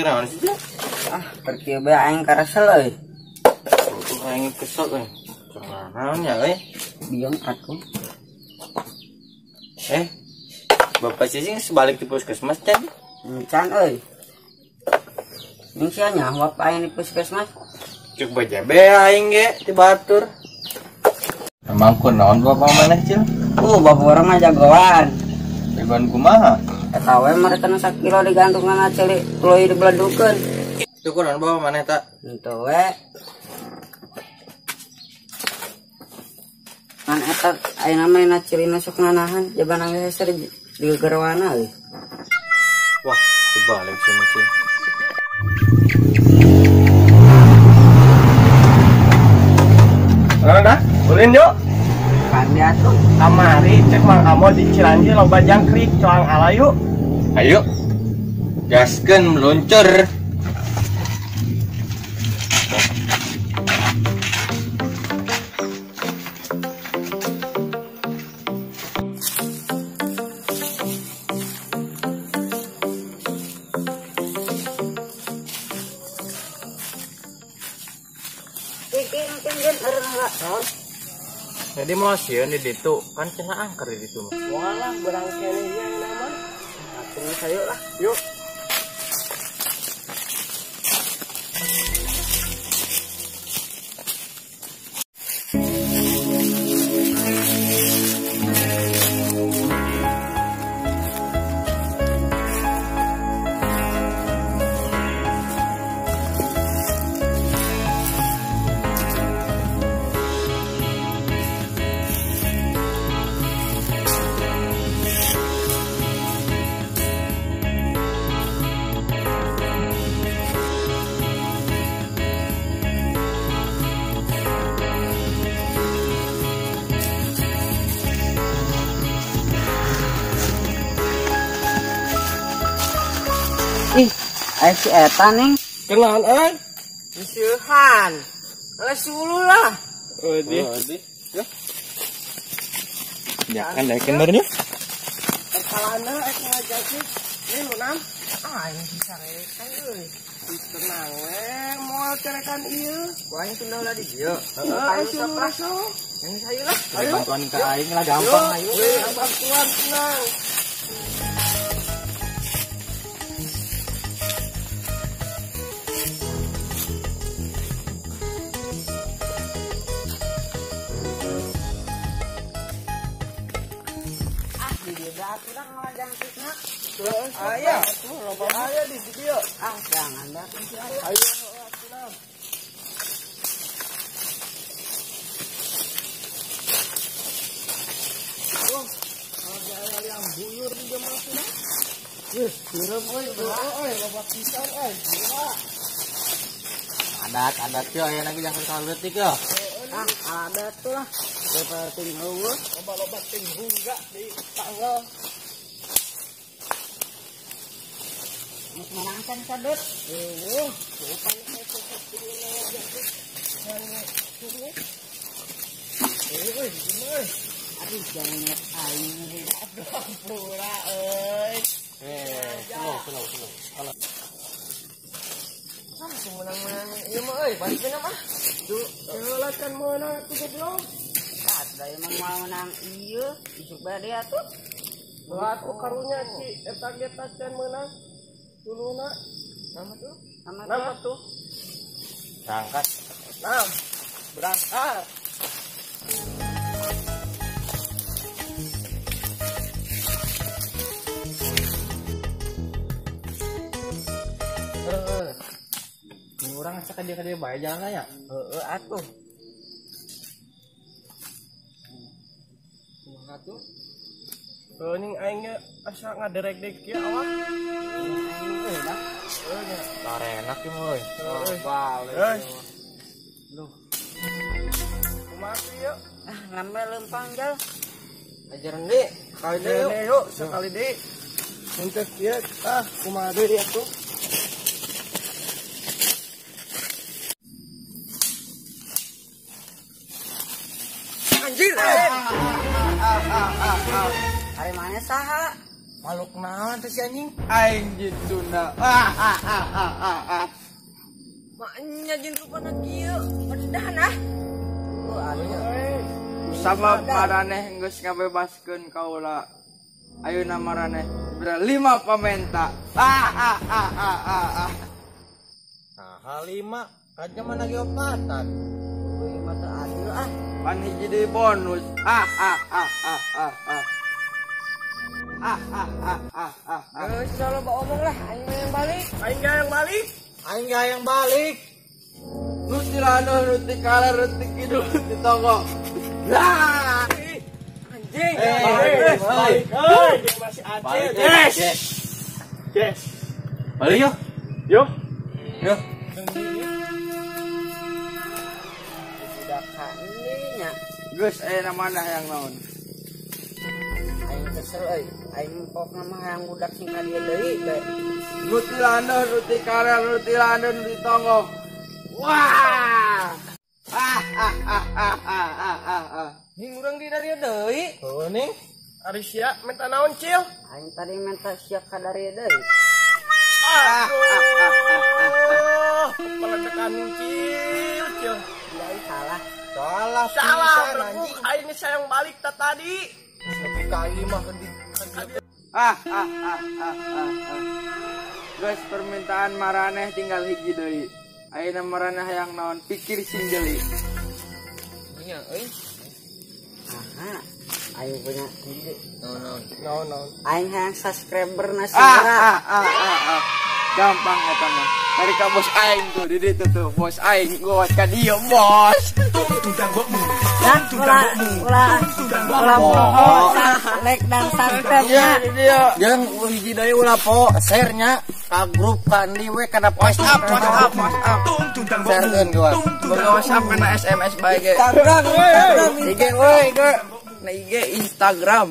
Keur naon sih? Ah, pergi bae aing karesel euy. Aing kesel euy. Naon ya euy? Biung atuh. Bapak Cicing sebalik di puskesmas can? Can euy. Ning sia nyaho apa aing di puskesmas? Cuk baja be aing ge ti batur. Emang kunaon bapak maneh, Cil? Bapak urang mah jagoan. Jagoan kumaha? Eta we mereka nu sakilo digantungan ceuli tuluy dibeledukeun. Itu kunaon bapak maneh ta? Henteu we. Kan eta ayeuna mah na ceulina sok nganahan jabana geus digegerwana euy. Wah, kebalik sih mah Cil. Dah, ulin yuk. Kan atuh. Kamari cek Mang Amo di Ciranji loba jangkrik coang ala yuk. Ayo. Gaskeun meluncur. Jadi mau sieun di ditu kan cenah angker di ditu mah. Walah berang keneh ieu nama. Atuh sayo lah. Yuk. Ih, aya si eta ning. Kenalan euy. Seuhan. Geus sulu lah. Euy, di. Ya kan daekeun baru nya. Kalana ek ngajak ini nu nam. Ah, aing dicarekan euy. Tenang we, moal carekan ieu. Ku aing tunda ulah di dieu. Heeh, ayo sok lah. Yang sayu lah. Ayo bantuan ka aing lah gampang ayo. Bantuan tenang. Aya, loba aya di dieu. Ah, jangan dah. Ayo atuh. Oh, ada yang buyur di jemah cenah. Ih, hirup euy, euy, loba pisan euy. Adat-adat yo aya lagi jangan kaleutik yo. Ah, adat tuh lah. Seperti eueuh, loba-loba ting rungga di tanggal. Menangkan sadut. Eueuh, aduh, jangan lihat aing. Aduh, pura euy. Slow, slow. Kalau ah, menang-menang ieu mah euy, bantuin mah. Duh, heula kan meunang atuh goblok. Ah, da emang moal menang ieu, isuk bae dia atuh. Berat karunya ci, eta ge tacan meunang. Duluna nama tuh? Nama tuh. Berangkat. Nah, berangkat. Urang asa ka dia bae jalan ya. Heeh atuh. Kumaha tuh? Heuh ning aing ge asa ngaderek deuk kieu awak. Aing euy dah. Heuh nya. Tarenak ieu mah euy. Balik. Duh. Kumaha tuh ieu? Ah, ngambil lempang jal. Ajaran deui. Sekali deui yuk, sekali deui. Untuk ieu ah kumaha deui atuh. Anjir. Hari mana saha? Makhluk naon teh si anjing? Aing jin Sunda. Ah ah ah ah ah ah. Maknya jin rupana kieu. Pedahan ah. Sabab maraneh geus ngabebaskeun kaula. Ayeuna maraneh bere 5 pamenta. Ah ah ah ah ah ah. Nah, 5 kan mana ge opatan. 5 teu adil ah. Pan hiji deui bonus. Ah ah ah ah ah ah. Ah ah ah ah ah. Geus loba omong lah, aing yang balik. Aing yang balik. Aing yang balik. Nu ti lano, nu ti kaler, nu ti kidul, nu ti tonggo. Lah. Anjing. Balik. Euy, masih aceh. Yes. Yes. Balik yo. Yo. Yo. Budak nya. Geus aya mana hayang naon? Aing kesel euy. Aing pokna mah hayang budak sing ka dieu deui bae. Nu ti lano, nu ti kaler, nu ti lano, nu ti tonggo. Wah. Ah ah ah ah ah ah ah. Ning urang di dari deui. Heuh ning. Ari sia minta naon cil? Aing tadi minta sia ka dari deui. Aduh. Peledekan cil cil. Iya salah. Salah. Salah anjing. Aing sayang balik ta tadi. Nepi ka imah di. Ah ah ah ah ah. Geus permintaan maraneh tinggal hiji deui. Ayeuna maraneh hayang naon pikir sing jeli. Nya euy. Aha. Aing punya ide. Naon naon. Naon. Aing hayang subscriber na Ah ah ah ah. Gampang eta mah. Tadi ka bos aing tuh di ditu tuh bos aing gua ka dieu bos. Dan ulah ulah poho like dan subscribe nya. Jeung hiji deui ulah poho share nya ka grup ka endi we kana WhatsApp WhatsApp WhatsApp. Sharekeun gua. Boga WhatsApp kana SMS bae ge. Instagram we. IG we ge. Na IG Instagram.